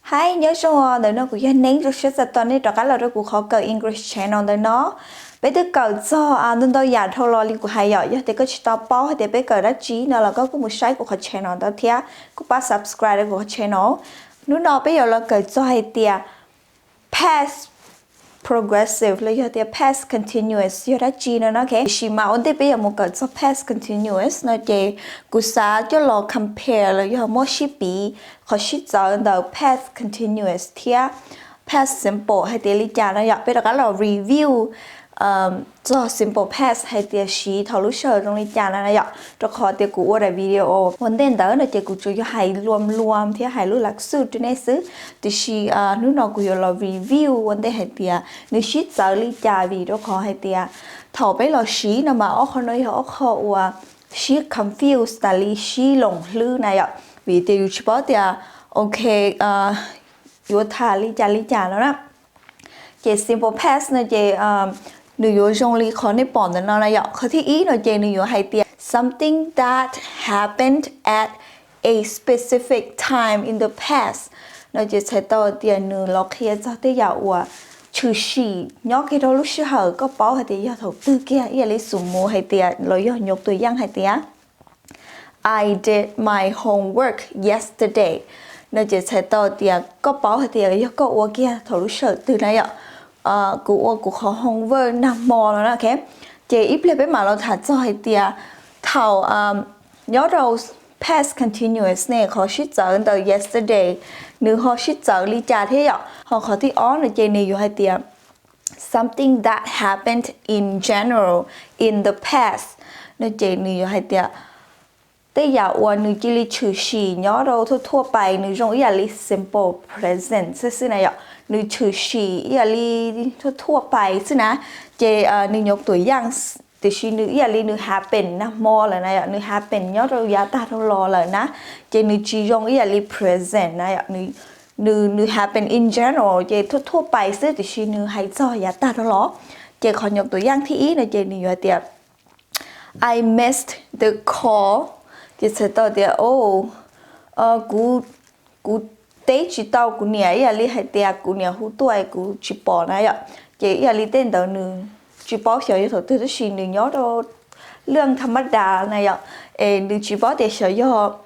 Hi, nyob zoo os, ntawm no kuv yog Neeb, zoo siab txais tos nej rov qab los rau kuv qhov kawm English channel ntawm no. Peb twb kawm txog ntau ntau yam dhau los li kuv hais yom, yog tias koj tsis tau paub hais tias peb kawm dab tsi no los koj kuj mus saib kuv qhov channel ntawd thiab kuj pab subscribe rau kuv qhov channel. Hnub no peb yuav los kawm txog hais tias past progressive los yog tias past continuous yog dab tsi no no. Tiam sis mas ua ntej peb yuav mus kawm txog past continuous no ces kuv xav coj los compare los yog muab sib piv qhov sib txawv ntawm past continuous thiab past simple hais tias li cas no yom. Peb rov qab los review txog simple past hais tias siv thaum lub sij hawm zoo li cas no no yom, rau qhov tias kuv ua daim video ua ntej ntawd no ces kuv tsuas yog hais luam luam thiab hais lub lak xuj rau nej xwb. Tiam sis hnub no kuv yuav los review ua ntej hais tias nws sib txawv li cas, vim rau qhov hais tias thaum peb los siv no mas ob qho no yog ob qho uas sib confuse tas li, sib loos hlwb na yom, vim tias yus tsis paub tias, ok, yuav tham li cas li cas no na. Ces simple past no ces nws yuav zoo li qhov nej pom ntawm no na yom. Qhov thib ib no ces nws yuav hais tias something that happened at a specific time in the past no ces txhais tau tias nws los qhia txog tej yam uas tshwm sim nyob kiag rau lub sij hawm, koj paub hais tias yog thaum twg kiag, ib yam li xus mus hais tias los yog nyuam tus yeej hais tias I did my homework yesterday no ces txhais tau tias koj paub hais tias yog koj ua kiag thaum lub sij hawm twg na yom. Kuv ua kuv qhov homework nag hmo no na, ok. Ces ib pliag peb mam los tham txog hais tias thaum nyob rau past continuous ne qhov sib txawv ntawm yesterday nws ho sib txawv li cas thiab yom. Ho qhov thib ob no ces nws yuav hais tias something that happened in general in the past no ces nws yuav hais tias tej yam uas nws cia li tshwm sim nyob rau thuaj thuaj pais, nws zoo ib yam li simple present xwb xwb na yom. Nws tshwm sim ib yam li thuaj thuaj pais xwb na. Ces nws nyuam tus yeej, tiam sis nws ib yam li nws happen nag hmo lawm na yom, nws happen nyob rau yav tag dhau los lawm na. Ces nws tsis zoo ib yam li present na yom, nws, nws happen in general ces thuaj thuaj pais xwb, tiam sis nws hais txog yav tag dhau los. Ces qhov nyuam tus yeej thib ib no ces nws yuav hais tias I missed the call ces txhais tau tias o, kuv, kuv teb tsis tau kuv niam, ib yam li hais tias kuv niam hu tuaj kuv tsis pom na yom. Ces ib yam li tej ntawd nws tsis paub xyov yog thaum twg, tab sis nws nyob rau lwm thaj mab das na yom, es nws tsis paub tias xyov yog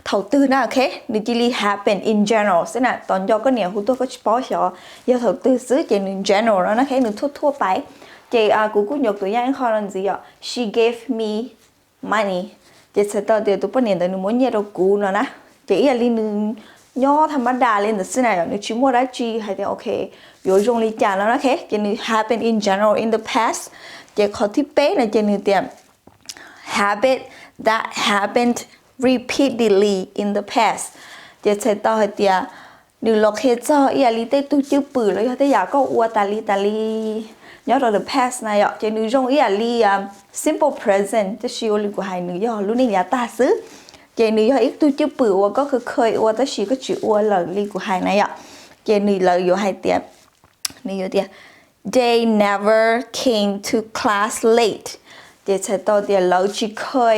thaum twg na, ok. Nws cia li happen in general xwb na, tos nco koj niam hu tuaj koj tsis paub xyov yog thaum twg xwb, ces nws general no na, ok, nws thuaj thuaj pais. Ces kuv kuj nyuam tus yeej ib qho no ntxiv yom, she gave me money ces txhais tau tias tus poj niam ntawd nws muab nyiaj rau kuv no na. Ces ib yam li nws nyob thaj mab das li ntawd xwb na yom, nws tsis muaj dab tsi hais tias ok yuav zoo li cas no na, ok. Ces nws happen in general in the past. Ces qhov thib peb no ces nws tias habit that happened repeatedly in the past ces txhais tau hais tias nws los qhia txog ib yam li tej tug cwj pwm los yog tej yam koj ua tas li tas li nyob rau the past na yom. Ces nws zoo ib yam li simple present, tab sis ua li kuv hais nws yog lub neej yav tag xwb. Ces nws yog ib tug cwj pwm uas koj kha kha ua tab sis koj tsis ua lawm li kuv hais na yom. Ces nws, lawv yuav hais tias, nws yuav tias they never came to class late ces txhais tau tias lawv tsis kha,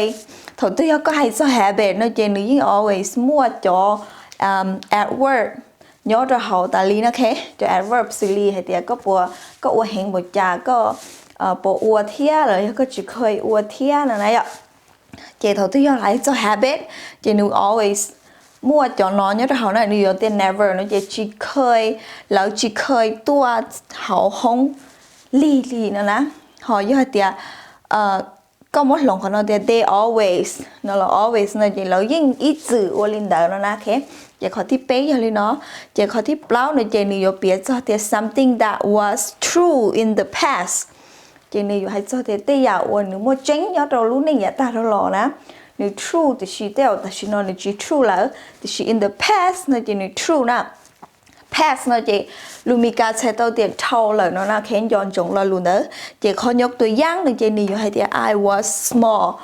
thaum twg yog koj hais txog habit no ces nws yeej always muaj cov adverb nyob rau hauv tas li no, ok. Cov adverb xws li hais tias koj puas, koj ua heev npaum cas, koj puas ua thiab los yog koj tsis kha ua thiab no na yom. Ces thaum twg yog hais txog habit ces nws always muaj cov no nyob rau hauv na. Nws yuav tias never no ces tsis kha, lawv tsis kha tuaj hauv hoob lig li no na. Ho yog hais tias koj muab hloov qhov no tias they always no los always no ces lawv yeej ib txwm ua li ntawd no na, ok. Ces qhov thib peb yog li no. Ces qhov thib plaub no ces nws yuav piav txog tias something that was true in the past ces nws yuav hais txog tias tej yam uas nws muaj tseeb nyob rau lub neej yav tag dhau los na, nws true, tiam sis tej yam tam sim no nws tsis true lawm, tiam sis in the past no ces nws true na. Past no ces lus Mis Kas txhais tau tias dhau lawm no na, ok, nco ntsoov lo lus ntawd. Ces qhov nyuam tus yeej no ces nws yuav hais tias I was small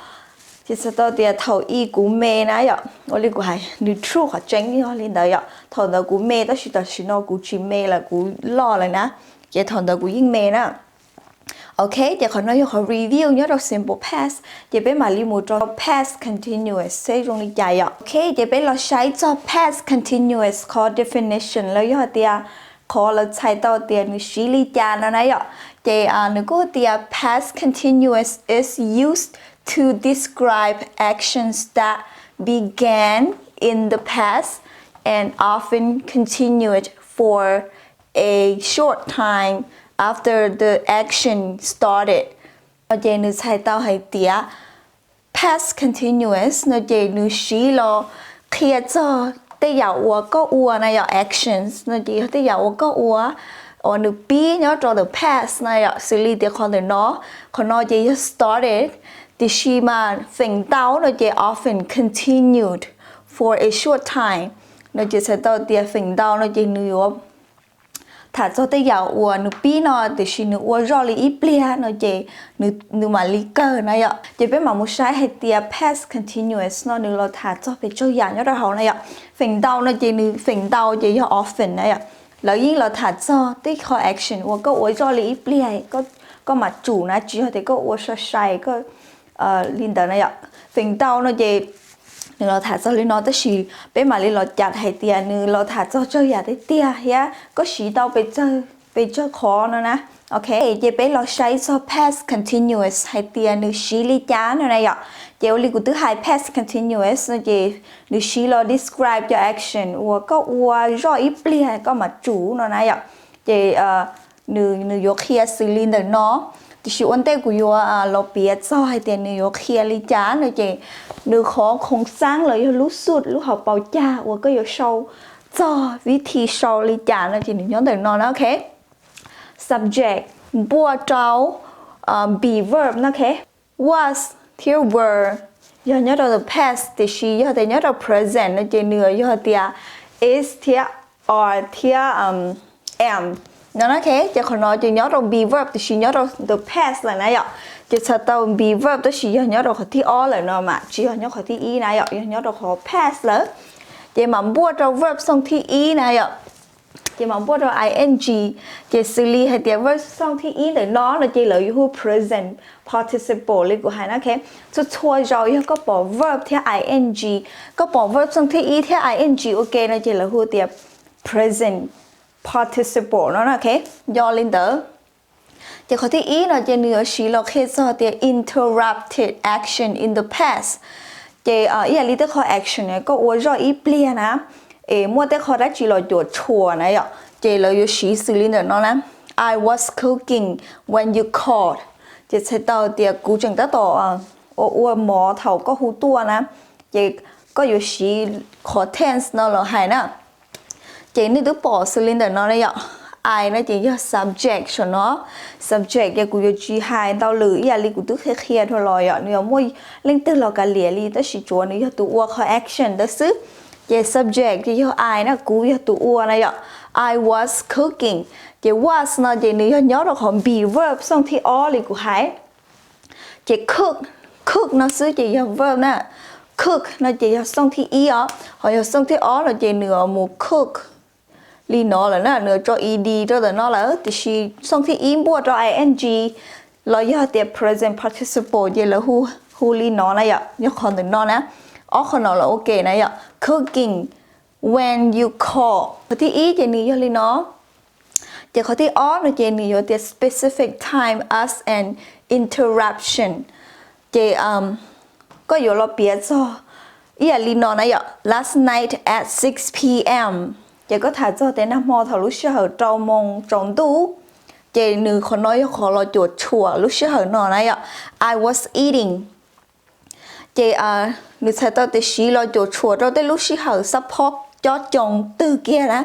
ces txhais tau tias thaum i kuv me na yom. Ua li kuv hais nws true, qhov tseeb yog li ntawd yom, thaum ntawd kuv me tab sis tam sim no kuv tsis me lawm, kuv loj lawm na. Ces thaum ntawd kuv yeej me na. Ok, ces qhov no yog qhov review nyob rau simple past, ces peb mam li mus rau past continuous seb zoo li cas yom. Ok, ces peb los saib txog past continuous qhov definition los yog tias qhov lawv txhais tau tias nws siv li cas no na yom. Ces nws kuj tias past continuous is used to describe actions that began in the past and often continued for a short time after the action started. No ces nws txhais tau hais tias past continuous no ces nws siv los qhia txog tej yam uas koj ua na yom, actions no ces yog tej yam uas koj ua uas nws pib nyob rau the past na yom, xws li tias qhov ntawm no, qhov no ces yog started, tiam sis mas feem ntau no ces often continued for a short time. No ces txhais tau tias feem ntau no ces nws yuav tham txog tej yam uas nws pib no tiam sis nws ua zoj li ib pliag no ces nws mam li kawg na yom. Ces peb mam mus saib hais tias past continuous no nws los tham txog pes tsawg yam nyob rau hauv na yom. Feem ntau no ces nws feem ntau ces yog often na yom. Lawv yeej los tham txog tej qhov action uas koj ua zoj li ib pliag koj mam tsum na, tsis yog tias koj ua sai sai koj li ntawd na yom. Feem ntau no ces nws los tham txog li no tab sis peb mam li los cam hais tias nws los tham txog tsawg yam tiag tiag thiab koj siv tau pes tsawg qhov no na. Ok, ces peb los saib txog past continuous hais tias nws siv li cas no na yom. Ces ua li kuv twb hais past continuous no ces nws siv los describe cov action uas koj ua zoj ib pliag koj mam tsum no na yom. Ces nws yuav qhia xws li ntawm no, tiam sis ua ntej kuv yuav los piav txog hais tias nws yuav qhia li cas no ces nws qhov khoom xaab los yog lub xub lub hauv paus cag uas koj yuav sau txog vib thi sau li cas no ces nws nyob ntawm no na. Ok, subject npuaj rau be verb no. Ok, was thiab were yog nyob rau the past, tiam sis yog tias nyob rau present no ces nws yog tias is thiab are thiab am no na. Ok, ces qhov no ces nyob rau be verb tiam sis nyob rau the past lawm na yom. Ces txhais tau be verb tab sis yog nyob rau qhov thib ob lawm no mas tsis yog nyob qhov thib ib na yom, yog nyob rau qhov past lawm. Ces mam npuaj rau verb xooj thib ib na yom. Ces mam npuaj rau ing, ces xws li hais tias verb xooj thib ib ntawm no no ces lawv yuav hu present participle li kuv hais na. Ok, txhua txhua zaus yog koj pom verb thiab ing, koj pom verb xooj thib ib thiab ing ua ke no ces lawv hu tias present participle no na. Ok, yog li ntawd ces qhov thib ib no ces nws yuav siv los qhia txog tias interrupted action in the past. Ces ib yam li tej qhov action koj ua zoj ib pliag na, es muaj tej qhov dab tsi los cuam tshuam na yom, ces lawv yuav siv xws li ntawm no na: I was cooking when you called. Ces txhais tau tias kuv tseem tab tom ua ua mov thaum koj hu tuaj na. Ces koj yuav siv qhov tense no los hais na. Ces nej twb pom xws li ntawm no na yom. I no ces yog subject saum no. Subject ces kuv yuav tsis hais ntau lwm, ib yam li kuv twb qhia qhia dhau los yom, nws yuav muaj leej twg los kav liam li tab sis tsuav nws yog tus ua qhov action ntawd xwb. Ces subject ces yog I na, kuv yog tus ua na yom. I was cooking. Ces was no ces nws yog nyob rau qhov be verb xooj thib ob li kuv hais. Ces cook, cook no xwb ces yog verb na. Cook no ces yog xooj thib ib os, ho yog xooj thib ob no ces nws mus cook li no lawm na, nws tso ed rau ntawm no lawm, tiam sis xooj thib ib npuaj rau ing los yog tias present participle ces lawv hu li no na yom, yog qhov ntawm no na. Ob qhov no los ua ke na yom, cooking when you call. Qhov thib ib ces nws yog li no. Ces qhov thib ob no ces nws yuav tias specific time as an interruption. Ces koj yuav los piav txog ib yam li no na yom, last night at six p.m. Ces koj tham txog tias nag hmo thaum lub sij hawm rau moos tsaus ntuj. Ces nws qhov no yog qhov los cuam tshuam lub sij hawm no na yom, I was eating. Ces nws txhais tau tias siv los cuam tshuam rau tej lub sij hawm xab phob cob coo twg kiag na.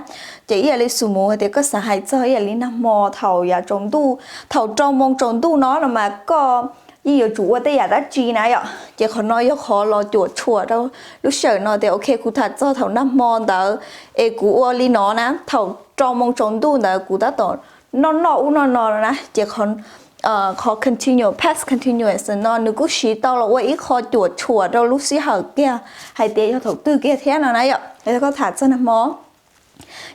Ces ib yam li xus mus hais tias koj xav hais txog ib yam li nag hmo thaum yav tsaus ntuj, thaum rau moos tsaus ntuj no no mas koj yeej yuav tsum ua tej yam dab tsi na yom. Ces qhov no yog qhov los cuam tshuam rau lub sij hawm no tias ok, kuv tham txog thaum nag hmo ntawd es kuv ua li no na, thaum rau moos tsaus ntuj ntawd kuv tab tom noj noj ub noj no na. Ces qhov continuous, past continuous no nws kuj siv tau los ua ib qho cuam tshuam rau lub sij hawm kiag hais tias yog thaum twg kiag thiab no na yom, yog koj tham txog nag hmo.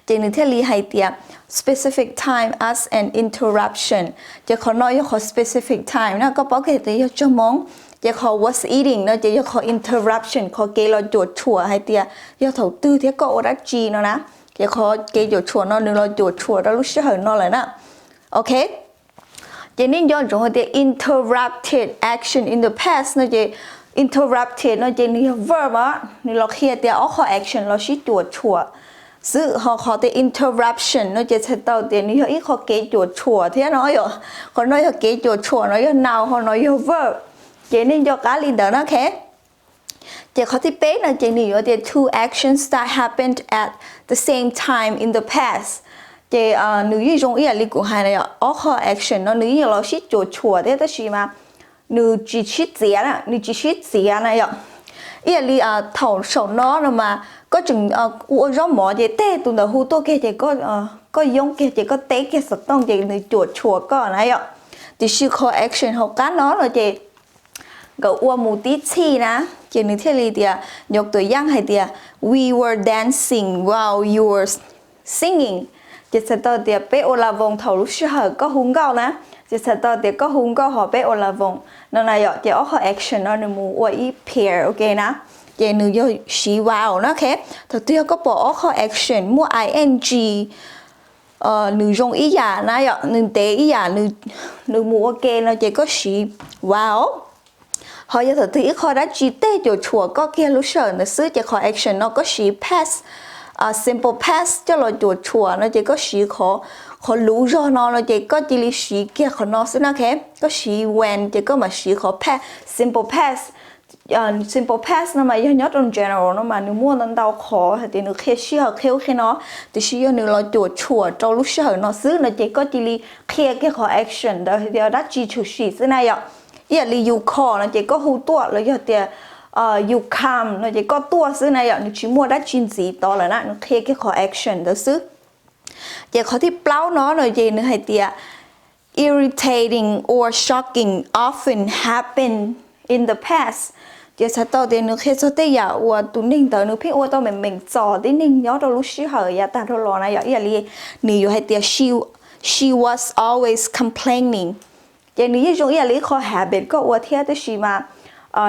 Ces nws thiaj li hais tias specific time as an interruption. Ces qhov no yog qhov specific time na, koj paub kiag tias yog tsaug hmoov. Ces qhov was eating no ces yog qhov interruption, qhov kev los cuam tshuam hais tias yog thaum twg thiab koj ua dab tsi no na. Ces qhov kev cuam tshuam no nws los cuam tshuam rau lub sij hawm no lawm na. Ok. Ces nej nco ntsoov hais tias interrupted action in the past no ces interrupted no ces nws yog verb os, nws los qhia tias ob qho action los sib cuam tshuam xwb. Ho qhov tias interruption no ces txhais tau tias nws yog ib qho kev cuam tshuam thiab no yom. Qhov no yog kev cuam tshuam no yog noun, ho no yog verb. Ces nej nco qab li ntawd na, ok. Ces qhov thib peb no ces nws yuav tias two actions that happened at the same time in the past. Ces nws yeej zoo ib yam li kuv hais na yom, ob qho action no nws yeej los sib cuam tshuam thiab tab sis mas nws tsis sib txiav, nws tsis sib txiav na yom. Ib yam li thaum saum no no mas koj tseem ua zaub mov ces tej tus ntawd hu tuaj kiag ces koj yoob kiag ces koj teb kiag xov tooj ces nws cuam tshuam koj na yom. Tiam sis qhov action hauv qab no no ces nkawd ua mus tib txhij na, ces nws thiaj li tias, nyuam tuam yaj hais tias we were dancing while you were singing. Ces txhais tau tias peb ua la voos thaum lub sij hawm koj hu nkauj na, ces txhais tau tias koj hu nkauj ho peb ua la voos no na yom. Ces ob qho action no nws mus ua ib pair, ok na. Ces nws yog siv while na, ok. Thaum twg yog koj pom ob qho action muaj ing nws zoo ib yam na yom, nws ntev ib yam, nws mus ua ke no ces koj siv while. Ho yog thaum twg ib qho dab tsi tej cuam tshuam koj kiag lub sij hawm ntawd xwb ces qhov action no koj siv past, simple past coj los cuam tshuam no ces koj siv qhov luv zog no no ces koj cia li siv kiag qhov no xwb na, ok. Koj siv when ces koj mam siv qhov past, simple past. Simple past no mas yog nyob rau general no mas nws muaj ntau ntau qhov hais tias nws qhia sij hawm qhia ub qhia no, tiam sis yog nws los cuam tshuam rau lub sij hawm no xwb no ces koj cia li qhia kiag qhov action ntawd hais tias dab tsi tshwm sim xwb na yom. Ib yam li you call no ces koj hu tuaj los yog tias you come no ces koj tuaj xwb na yom, nws tsis muaj dab tsi ntxiv tod lawm na, nws qhia kiag qhov action ntawd xwb. Ces qhov thib plaub no no ces nws hais tias irritating or shocking often happen in the past. Ces txhais tau tias nws qhia txog tej yam uas tus neeg ntawd nws pheej ua tau meem meem txom tib neeg nyob rau lub sij hawm yav tag dhau los na yom. Ib yam li nws yuav hais tias she was always complaining. Ces nws yeej zoo ib yam li ib qho habit koj ua thiab tab sis mas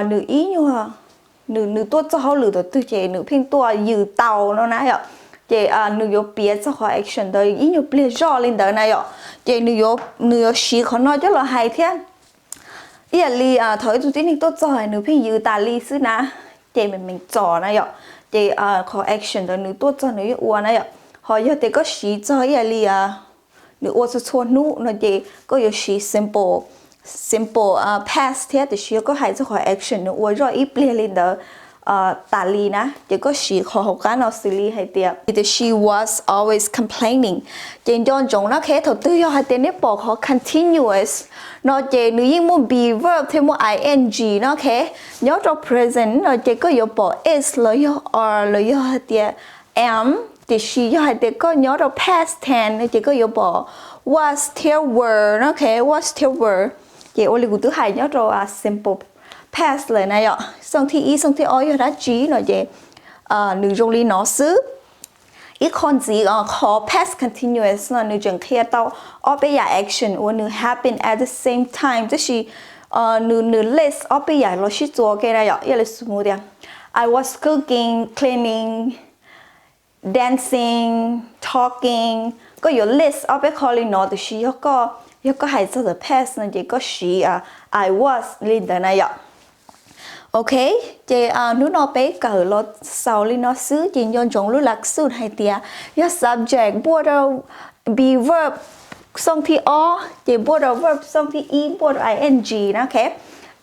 nws ib nyuag, nws tuaj txog hauj lwm thaum twg ces nws pheej tuaj yws tau no na yom. Ces nws yuav piav txog qhov action ntawd ib nyuag pliag zoj li ntawd na yom. Ces nws yuav siv qhov no coj los hais thiab. Ib yam li thaum ib tug tib neeg tuaj txog nws pheej yws tas li xwb na, ces meem meem txom na yom. Ces qhov action ntawd nws tuaj txog nws yeej ua na yom. Ho yog tias koj siv txog ib yam li nws ua txhua txhua hnub no ces koj yuav siv simple, simple past thiab, tiam sis yog koj hais txog qhov action nws ua zoj ib pliag li ntawd tas li na ces koj siv qhov hauv qab no xws li hais tias she was always complaining. Ces nco ntsoov na, ok, thaum twg yog hais tias nej pom qhov continuous no ces nws yeej muaj be verb thiab muaj ing no, ok. Nyob rau present no ces koj yuav pom is los yog are los yog hais tias am, tiam sis yog hais tias koj nyob rau past tense no ces koj yuav pom was thiab were no, ok, was thiab were. Ces ua li kuv twb hais nyob rau simple past lawm na yom, xooj thib ib xooj thib ob yog dab tsi no ces nws zoo li no xwb. Ib qho ntxiv, qhov past continuous no nws tseem qhia tau ob peb yam action uas nws happen at the same time, tab sis nws, nws list ob peb yam los sib txuas, ok na yom. Ib yam li xws mus tias I was cooking, cleaning, dancing, talking. Koj yuav list ob peb qho li no, tiam sis yog koj, yog koj hais txog the past no ces koj siv I was li ntawd na yom. Ok, ces hnub no peb kawm los xaus li no xwb, ces nco ntsoov lub lav xu hais tias yog subject npuaj rau be verb xooj thib ob ces npuaj rau verb xooj thib ib npuaj rau ing na, ok.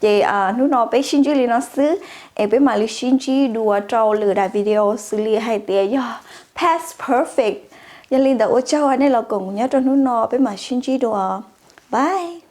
Ces hnub no peb sib ntsib li no xwb, es peb mam li sib ntsib dua rau lwm daim video xws li hais tias yog past perfect. Yog li ntawd ua tsaug nej los koom nyob rau hnub no, peb mam sib ntsib dua. Bye.